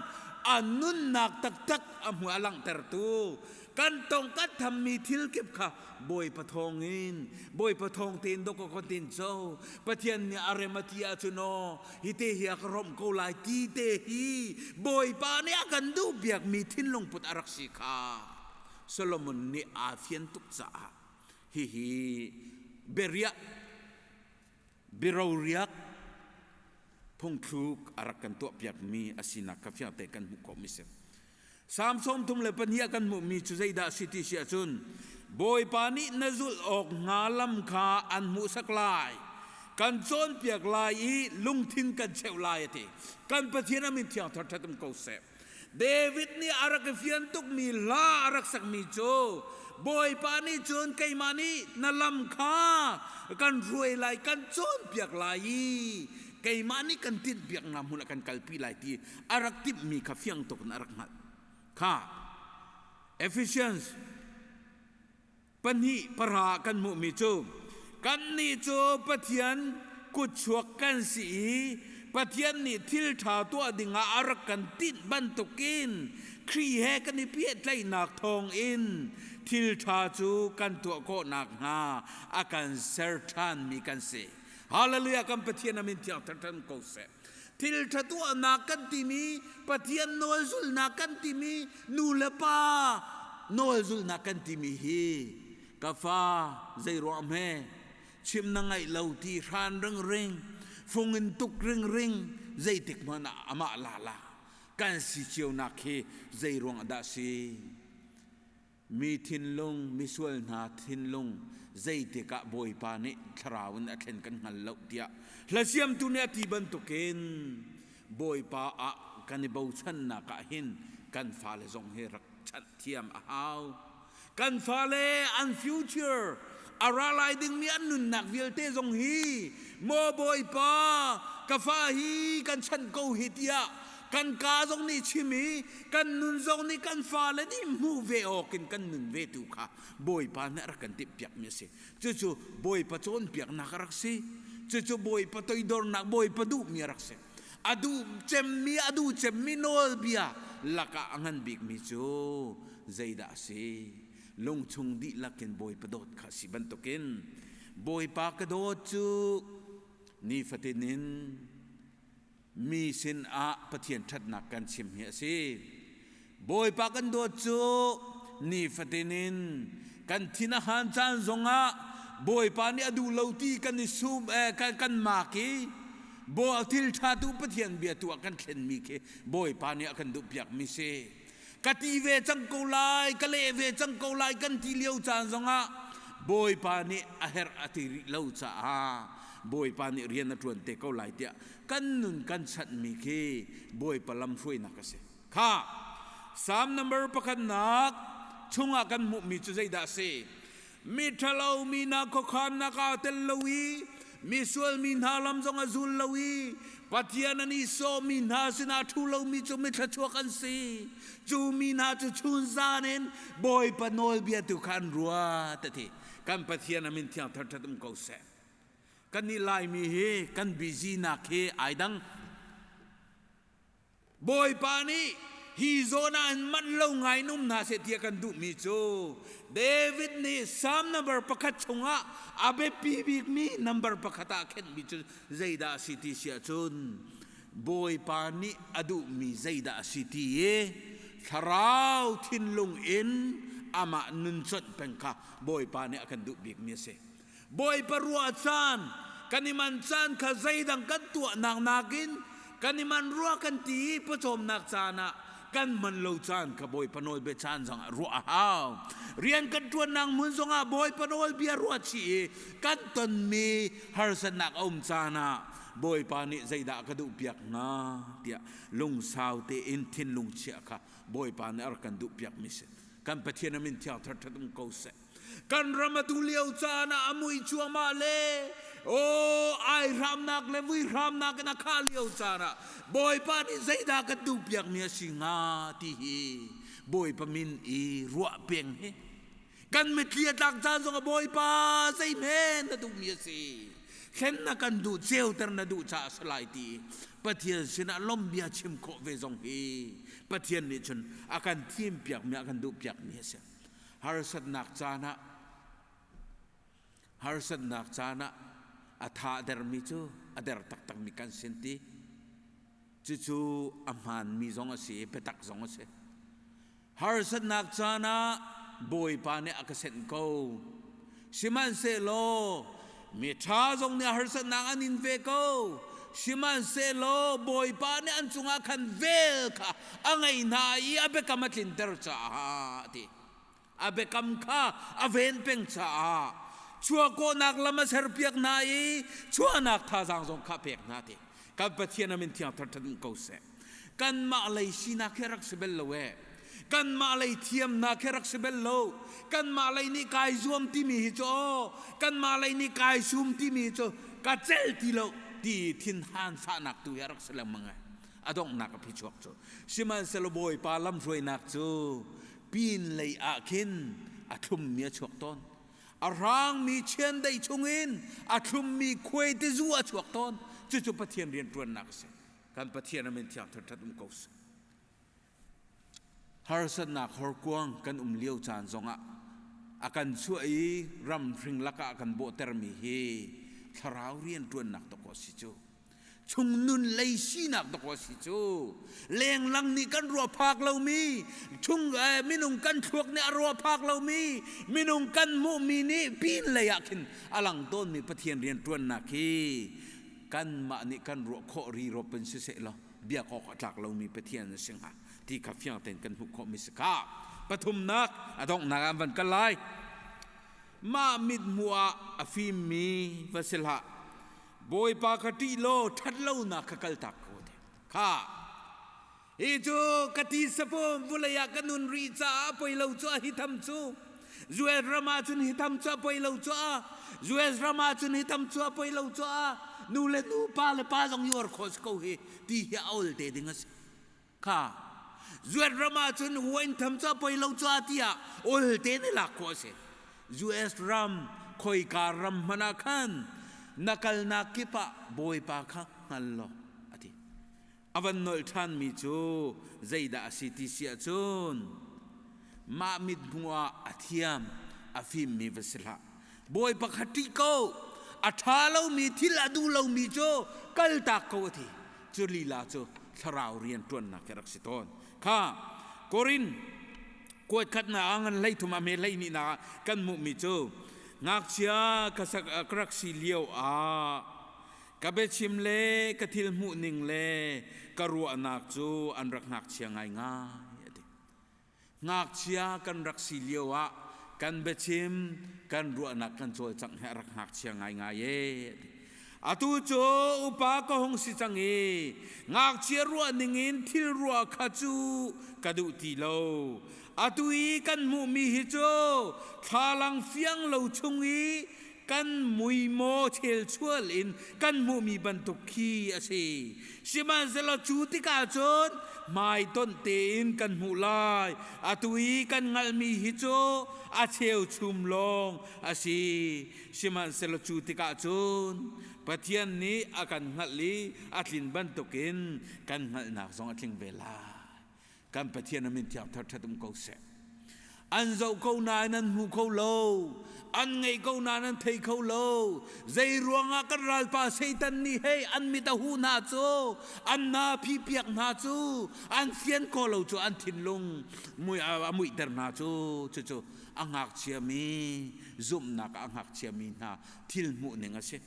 a nunnak taktak a hmu a langhtertu. Kan tong kan thammi thil kip kha Bawipa thawngin, Bawipa thawng tein dawk ka tin co. Pathian nih a rem a ti ahcun aw, hi te hi a ka romh ko lai ti te hi Bawipa nih a kan duh biakmi thinlung put a rak si kha Solomon nih aa fian tuk caah hihi biariah biaroriak phungthluk a rak kan tuahpiakmi a sinak kha fiang tein kan hmuh khawhmi si. Salm 32 ah kan hmuhmi cu zeidah a si ti si ahcun Bawipa nih na zulh awk hnga lam kha an hmuhsak lai, kan cawnpiak lai i lungthin kan cheuh lai a ti. Kan Pathian a min thiang thar ṭhat um ko seh. David nih a rak i fian tukmi hla a rak sakmi cu Bawipa nih cun keimah nih na lam kha kan hruai lai, kan cawnpiak lai i keimah nih kan tinhpiaknak hmun ah kan kalpi lai ti a rak timhmi kha fiang tuk in a rak hngalh. Kha Ephesians 2:10 kan hmuhmi cu kannih cu Pathian kutchuak kan si i Pathian nih thil ṭha tuah dingah a rak kan tinh bantukin Khrih he kan i pehtlaihnak thawngin thil ṭha cu kan tuah khawh nakhnga a kan ser ṭhanmi kan si. Hallelujah! Kan Pathian a min thiang ṭhan ko seh. Thil ṭha tuahnak kan timi, Pathian nawl zulhnak kan timi, nu le pa nawl zulhnak kan timi hi ka fa zei ruang hme chim na ngaih lo ti hran ringring fung in tuk ringring zeitik hmanh ah amah lala kan si cio nak hi zei ruang dah si? Mi thinlung, misual hna thinlung zeitik ah Bawipa nih thlarau in a thlen kan hngal lo tiah hlasiamtu nih a ti bantukin Bawipa ah kan i bochannak ah hin kan fale zong hi rak chanh thiam a hau. Kan fale an future a ra lai dingmi an nunnak vialte zong hi maw Bawipa ka fa hi kan chanh ko hi tiah kan ka zong nih chim i kan nun zong nih kan fale nih hmuh ve awk in kan nun ve tu kha Bawipa nih a rak kan timhpiakmi a si. Cucu Bawipa cawnpiaknak a rak si. Cucu Bawipa toidornak, Bawipa duhmi a rak si. A duh cemmi, a duh cemmi nawlbia lakah a ngan bikmi cu zeidah a si? Lungchung dihlak in Bawipa dawt kha a si bantukin Bawipa ka dawt cu nifatin in mi sinah Pathian ṭhatnak kan chim hi a si. Bawipa kan dawt cu nifatin in kan thin a han caan zongah Bawipa nih a duh lo ti kan i sum eh, kan, kan mak i bo thil ṭha tu Pathian bia tu ah kan thlenmi khi Bawipa nih a kan duhpiakmi si. Ka ti ve cang ko lai, ka leh ve cang ko lai kan ti lio caan zongah Bawipa nih a herh a ti rih lo caah Bawipa nih rian a ṭuan te ko lai tiah kan nun kan chanhmi khi Bawipa lamhruainak a si. Kha Psalm number pakhatnak chungah kan hmuhmi cu zeidah a si? Mi ṭhalo mi hna khuakhannak ah tel lo i misual mi hna lam zong a zul lo i Pathian an i sawhmi hna sinah ṭhu lomi cu mithluachuak an si. Cu mi hna cu chun zan in Bawipa nawlbia tu kha an ruat a ti. Kan Pathian a min thiang thar um ko seh. Kan nih Laimi hi kan busy nak hi ai dang. Bawipa nih hi zawn ah hin manh lo ngai in um hna seh tiah kan duhmi cu David nih Psalm number pakhat chungah a biapi bikmi number pakhat ah khenhmi cu zeidah a si ti si ahcun Bawipa nih a duhmi zeidah a si ti i thlarau thinlung in amah nun conh peng kha Bawipa nih a kan duh bikmi a si. Bawipa ruah caan kan i man caan kha zeidang kan tuahnak nakin kan i man rua kan ti i pawcawmnak caan ah kan man lo caan kha Bawipa nawlbia caan zongah ruah a hau. Rian kan ṭuannak hmun zongah Bawipa nawlbia ruah chih i kan tonmi harsatnak a um caan ah Bawipa nih zeidah ka duhpiak hnga tiah lungsau tein thinlung chiah kha Bawipa nih a rak kan duhpiakmi si. Kan Pathian a min thiang thar ṭhat um ko seh. Kan ram atu lio caan ah a mui cuahmah le aw ai hramnak le vui hramnak in a khah lio caan ah Bawipa nih zeidah kan duhpiakmi a si hnga ti hi Bawipa min i ruah peng hi kan mitthli a tlak caan zong ah Bawipa zeihme na duhmi a si thlen na kan duh ceuter na duh caah a si lai ti Pathian sinah lawmhbia chim khawh ve zong hi Pathian nih cun a kan thimpiakmi a kan duhpiakmi a si. Harsatnak caan ah harsatnak caan ah a tha a dermi cu a der taktakmi kan sin ti. Cucu a hmaanmi zong a si i biatak zong a si. Harsatnak caan ah Bawipa nih a ka senh ko. Sihmanhsehlaw miṭha zong nih harsatnak an in ve ko. Sihmanhsehlaw Bawipa nih an cungah khan vel kha a ngei hna i a biakam a tlinter caah a ti. A biakam kha a ven peng caah chuahkawhnak lam a serpiak hna i chuahnak thazaang zong kha a pek hna ti. Kan Pathian a min thiang thar ṭhat ko seh. Kanmah lei sinak hi rak si bel lo ee. Kanmah lei thiamnak hi rak si bel lo. Kanmah lei nih kai zuam timi hi cu aw, kanmah lei nih kai sum timi hi cu ka celh ti lo ti thinhan fahnak tu hi a rak si lengmang ee. A donghnak a phichuak cu. Sihmanhsehlaw Bawipa lamhruainak cu pin lei ah khin a thlummi a chuak tawn. A hrangmi chiandeih chungin a thlummi khuaitizu a chuak tawn. Cucu Pathian rianṭuannak a si. Kan Pathian a min thiang ṭhat um ko seh. Harsatnak horkuang kan um lio caan zongah a kan chuah i ramhring lakah a kan bawhtermi hi thlarau rianṭuannak dawkaw a si cu. Chungnun lei sinak dawkaw a si cu. Lenglang nih kan ruah phak lomi, chung minung kan thluak nih a ruah phak lomi, minung kan hmuhmi nih pin lei ah khin a lang tawnmi Pathian rianṭuannak hi kanmah nih kan ruah khawh rirop in siseh law biak awk a tlak lomi Pathian a si hnga ti kha fiang tein kan hmuh khawhmi si kha. Pathumnak a donghnak ah van kal lai. Mah mithmuh ah a fimmi va si hlah. Bawipa kha ṭih law ṭhat lonak kha kaltak ko te. Kha hi cu ka ti sapum vulei ah ka nun rih caah poi lo cu a hi tham cu US ram ah cun hi tham cu a poi lo cu a US ram ah cun hi tham cu a poi lo cu a nu le nu pa le pa zong yuar khawh si ko hi ti hi a ol te ding a si kha US ram ah cun wine tham cu a poi lo cu a tiah ol te ne lak khawh a si US ram khoika ram hmanh ah khan na kalnak kip ah Bawipa kha hngal law a ti. A van nolh ṭhanmi cu zeidah a si ti si ahcun mah mithmuh ah a thiam a fimmi va si hlah. Bawipa kha ṭih ko, a ṭha lomi thil a duh lomi cu kaltak ko a ti. Cu lila cu thlarau rian ṭuannak hi rak si tawn. Kha Korin kuat khatnak ah ngan 13 a hme 12 nak ah kan hmuhmi cu ngakchia ka sak ka rak si lio ah Ka biachim le ka thil hmuhning le ka ruahnak cu an rak ngakchia ngaingai a ti. Ngakchia kan rak si lio ah kan biachim kan ruahnak kan cawlcangh hi a rak ngakchia ngaingai e a ti. Atu cu upa ka hung si cang i ngakchia ruah ningin thil ruah kha cu ka duh ti lo. Atu i kan hmuhmi hi cu thlalang fiang lo chung i kan mui maw chelchual in kan hmuhmi bantuk khi a si. Sihmanhsehlaw cu tikah cun hmaitonh tein kan hmuh lai. Atu i kan hngalhmi hi cu a cheuchum lawng a si. Sihmanhsehlaw cu tikah cun Pathian nih a kan hngalh i a tlin bantukin kan hngalhnak zong a tling ve lai. Kan Pathian a min thiang thar ṭhat um ko seh. An zoh ko nain an hmu kho lo. An ngei ko nain an thei kho lo. Zei ruangah kan ralpa Satan nih hei an mit a huh hna cu, an na phipiak hna cu, an fian kho lo cu, an thinlung mui a muihter hna cu, cucu a ngakchiami zumhnak ah a ngakchiami hna thil hmuh ning a si.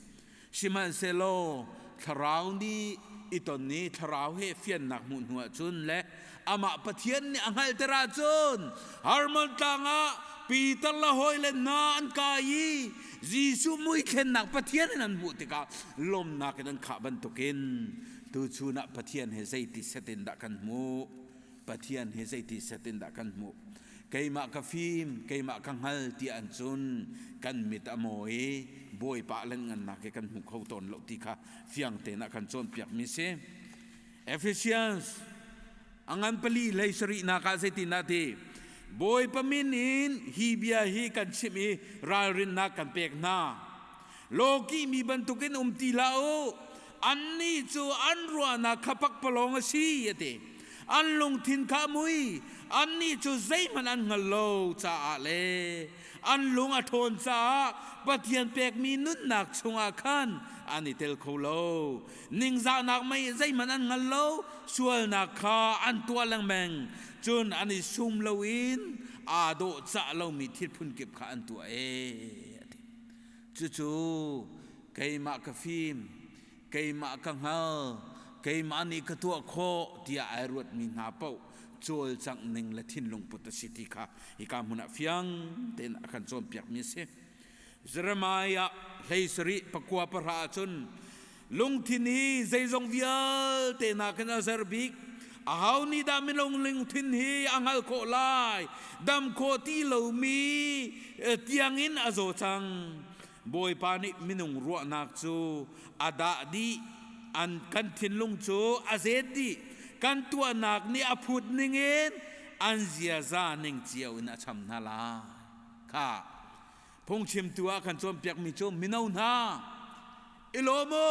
Sihmanhsehlaw thlarau nih i ton i thlarau he fiannak hmuh hnu ahcun le amah Pathian nih a hngalhter ahcun Hermon tlang ah Peter le hawile hna an kai i Jesuh mui thlennak Pathian in an hmuh tikah lawmnak in an khah bantukin tuchun ah Pathian he zeiti set in dah kan hmuh? Pathian hi zeiti set in dah kan hmuh? Keimah ka fim, keimah ka hngal ti an cun kan mit a maw i Bawipa len ngannak hi kan hmu kho tawn lo ti kha fiang tein a kan cawnpiakmi si. Ephesians a ngan pali hlei sarihnak ah zeitin dah ti? Bawipa min in hi bia hi kan chimh i ralrinnak kan pek hna. Lawkih mi bantukin um ti hlah u. Annih cu an ruahnak kha pakpalawng a si, a ti. An lungthin kha a mui. Annih cu zeihmanh an hngal lo caah le an lung a ṭhawn caah Pathian pekmi nunnak chungah khan an i tel kho lo. Ningzahnak mei zeihmanh an hngal lo, sualnak kha an tuah lengmang. Cun an i sum loin aa dawhcah lomi thil phunkip kha an tuah ee. Cucu keimah ka fim, keimah ka hngal, keimah nih ka tuah khawh tiah ai ruatmi hna paoh cawlcangh ning le thinlung put a si ti kha hika hmun ah fiang tein a kan cawnpiakmi a si. Jeremiah 17 9 ahcun lungthin hi zeizong vialte nakin a zer bik. Aho nih dah minung lungthin hi a hngalh khawh lai? Dam khawh ti lomi tiangin a zaw cang. Bawipa nih minung ruahnak cu a dah dih, an kan thinlung cu a zet dih. Kan tuahnak nih a phut ningin an ziaza ning cio in a cham hna lai. Kha phungchimtu ah kan cawnpiakmi cu mino hna i lawm u,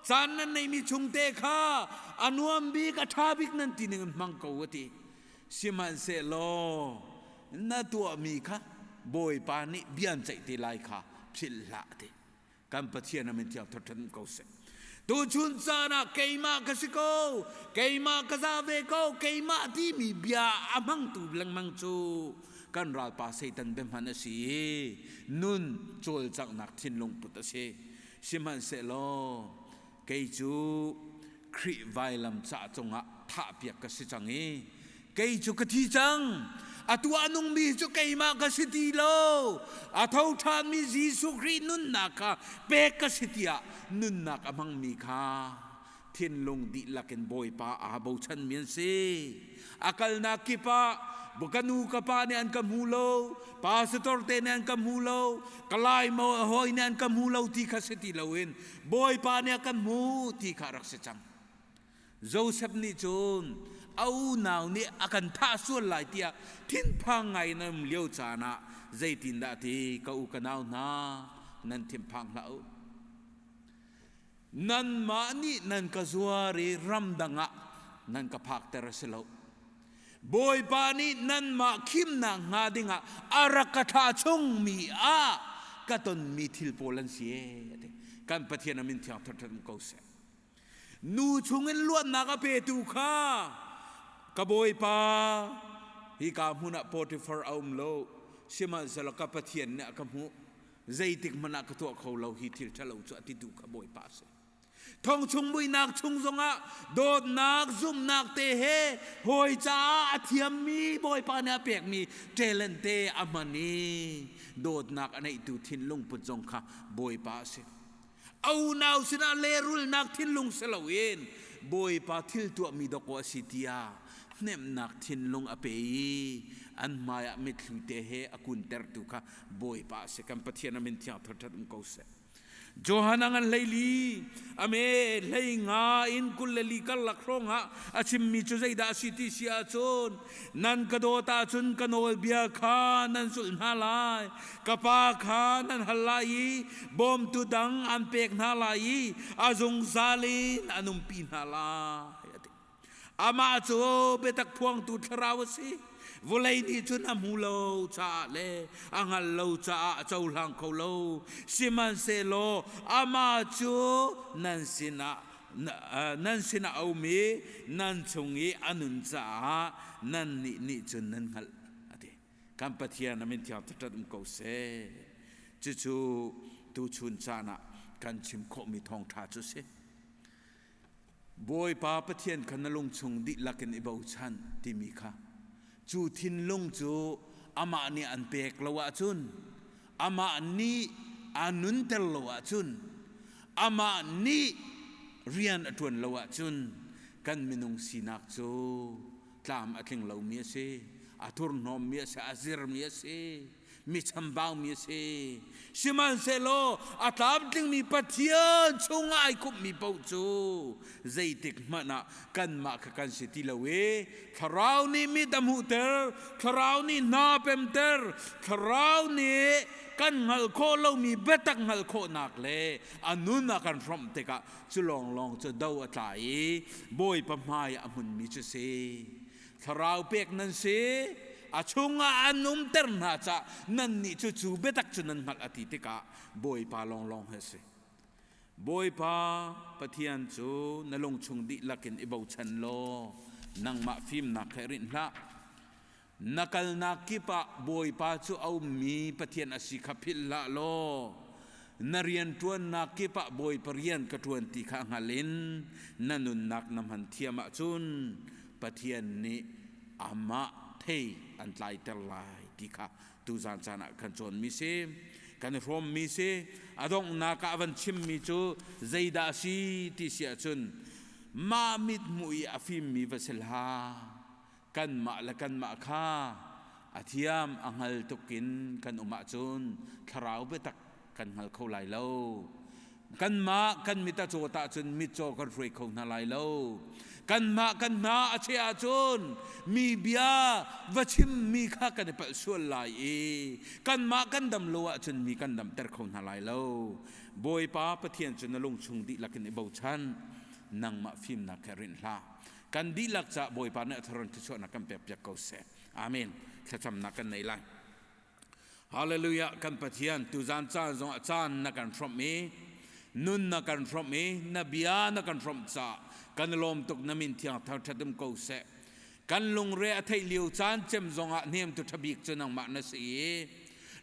caan nan neihmi chungte kha a nuam bik, a ṭha bik nan ti ning in hmang ko a ti. Sihmanhsehlaw na tuahmi kha Bawipa nih bia an ceih te lai kha philh hlah a ti. Kan Pathian a min thiang thawṭhan ko seh. Tuchun caan ah keimah ka si ko, keimah ka za ve ko, keimah timi bia a hmangtu lengmang cu kan ralpa Satan biahman a si i nun cawlcanghnak thinlung put a si. Sihmanhsehlaw kei cu Khrih vailam ca cungah thahpiak ka si cang i kei cu ka thi cang. Atu a nungmi cu keimah ka si ti lo. A tho ṭhanmi Jesuh Khrih nunnak kha pek ka si tiah nunnak a hmangmi kha thinlung dihlak in Bawipa aa bochanmi an si. A kalnak kip ah ka nu ka pa nih an ka hmu lo, pastor te nih an ka hmu lo, ka lai hawi nih an ka hmu lo ti kha si ti loin Bawipa nih a kan hmu ti kha rak si cang. Joseph nih cun a unau nih a kan thah sual lai tiah thinphang ngai in a um lio caan ah zeitindah ti ka u ka nau hna nan thinphang hlah u. Nanmah nih nan ka zuar i ramdang ah nan ka phakter a si lo. Bawipa nih nanmah khimnak hnga dingah a rak ka thlah chungmi ah ka tonmi thil pawl an si ee. Kan Pathian a min thiang thawthat um ko seh. Nu chungin luatnak a petu kha ka Bawipa hika hmun ah Potiphar a um lo sihmanhsehlaw ka Pathian nih a ka hmuh zeitik hmanh ah ka tuah kho lo hi thil ṭhalo cu a titu kha Bawipa a si. Thong chung muihnak chung zongah dawtnak zumhnak te he hawi caah a thiammi Bawipa nih a pekmi talent te a hman i dawtnak a neihtu thinlung put zong kha Bawipa a si. A unau sinah lehrulnak thinlung si loin Bawipa thil tuahmi dawkaw a si tiah hnemhnak thinlung a pe i an hmaiah mitthli te he a kuntertu kha Bawipa a si. Kan Pathian a min thiang thawthat um ko seh. Johan a ngan 14 ame 15 in 24 karlak hrawng ah a chimmi cu zeidah a si ti si ahcun nan ka dawt ahcun ka nawlbia kha nan zulh hna lai, ka Pa kha nan hal lai i bawmtu dang an pek hna lai i a zungzal in an umpi hna lai a ti. Amah cu biatak phuangtu thlarau a si. Vawlei nih cun a hmu lo caah le a hngal lo caah a cohlang kho lo. Sihmanhsehlaw amah cu nan sinah nan sinah a um i nan chung i a nun caah nannih nih cun nan hngalh a ti. Kan Pathian a min thiang ṭhat um ko seh. Cucu tuchun caan ah kan chim khawhmi thawngṭha cu si. Bawipa Pathian kha na lungchung dihlak in i bochan timi kha cu thinlung cu amah nih an pek lo ahcun, amah nih aa nunter lo ahcun, amah nih rian a ṭuan lo ahcun kan minung sinak cu tlam a tling lomi a si, a thurhnawmmi a si, a zirmi a si. Mi chambaumi a si. Sihmanhsehlaw a tlamtlingmi Pathian chungah ai khumhmi paoh cu zeitik hmanh ah kanmah kha kan si ti lo i Thlarau nih mit a hmuhter, Thlarau nih hna a pemter, Thlarau nih kan hngalh khawh lomi biatak hngalh khawhnak le a nun a kan hrawmh tikah cu lawnglawng cu do a tla i Bawipa hmai ah a hmunmi cu si. Thlarau pek nan si, a chungah an umter hna cah nannih cu cu biatak cu nan hngalh a ti tikah Bawipa lawnglawng hi a si. Bawipa Pathian cu na lungchung dihlak in i bochan law nangmah fimnak kha i rinh hlah. Na kalnak kip ah Bawipa cu a ummi Pathian a si kha philh hlah law na rianṭuannak kip ah Bawipa rian ka ṭuan ti kha hngal in na nunnak na hman thiam ahcun Pathian nih amah thei an tlaiter lai ti kha tuzan caan ah kan cawnmi si, kan i hrawmmi si. A donghnak ah a van chimmi cu zeidah a si ti si ahcun mah mithmuh i a fimmi va si hlah, kanmah le kanmah kha a thiam a hngal tuk in kan um ahcun thlarau biatak kan hngal kho lai lo. Kanmah kan mit a cawt ahcun mitcaw kan hruai kho hna lai lo. Kanmah kan hna a cheh ahcun mi bia va chimmi kha kan i palh sual lai i kanmah kan dam lo ahcun mi kan damter kho hna lai lo. Bawipa Pathian cu na lungchung dihlak in i bochan, nangmah fimnak he rinh hlah. Kan dihlak caah Bawipa nih a tharon thluachuahnak kan pekpiak ko seh. Amen. Thlacamnak kan nei lai. Hallelujah. Kan Pathian, tuzan caan zongah caan na kan hrawmh i nun na kan hrawmh i na bia na kan hrawmh caah kan lawm tuk. Na min thiang thangṭhat um ko seh. Kan lungre a theih lio caan cem zongah hnemtu ṭha bik cu nangmah na si i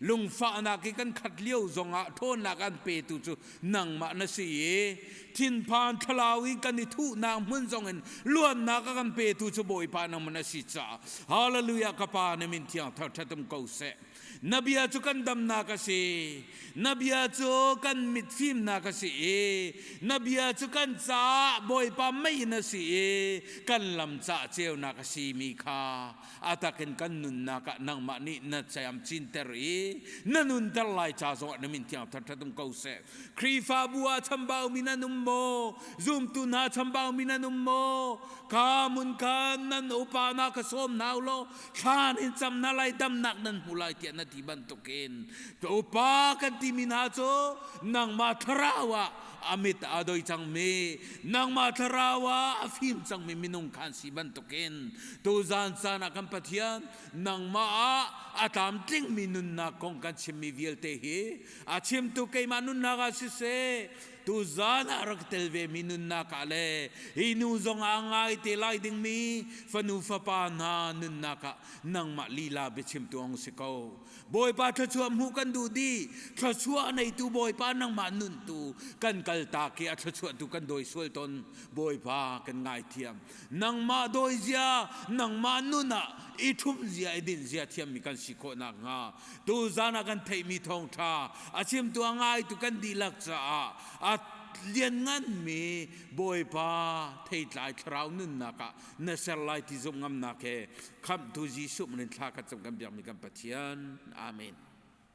lungfahnak i kan khat lio zongah ṭhawnnak an petu cu nangmah na si i thinphan thlalau i kan i thuhnak hmun zongin luatnak a kan petu cu Bawipa nangmah na si caah hallelujah. Ka Pa, na min thiang thangṭhat um ko seh. Na bia cu kan damnak a si, na bia cu kan mit fimnak a si i na bia cu kan caah Bawipa mei na si i kan lam cah ceunak a si mi kha a takin kan nunnak ah nangmah nih na camcinter i na nunter lai ca zongah na min thiang thangṭhat um ko seh. Khrihfabu ah chambaumi nan um maw? Zumtu hna chambaumi nan um maw? Ka mun khan nan upa na ka sawm hna u law thlan in cam hna lai, damnak nan hmu lai tiah na ti bantukin upa kan timi hna cu nangmah thlarau ah a mit a doi cangmi, nangmah thlarau ah a fim cangmi minung khan si bantukin tuzan caan ah kan Pathian, nangmah ah a tlamtlingmi nunnak kong kan chimmi vialte hi a chimtu keimah nunnak ah siseh, tuzan ah rak tel ve mi nunnak ah le hi nu zong ah ngai te lai dingmi fanu fapa hna nunnak ah nangmah lila biachimtu hong si ko. Bawipa, thluachuah hmuh kan duh dih. Thluachuah neitu Bawipa nangmah nuntu kan kaltak i a thluachuah tu kan dawi sual ton. Bawipa, kan ngaithiam. Nangmah dawi zia, nangmah nun ah i ṭhumh zia, i dinh zia thiammi kan si khawh nakhnga tuzan ah kan theihmi thawngṭha a chimtu a ngaitu kan dihlak caah a liannganmi Bawipa theitlai thlarau nunnak ah na ser lai ti zumh ngamnak he Khamhtu Jesuh min in thla kan cam, kan biakmi kan Pathian. Amen.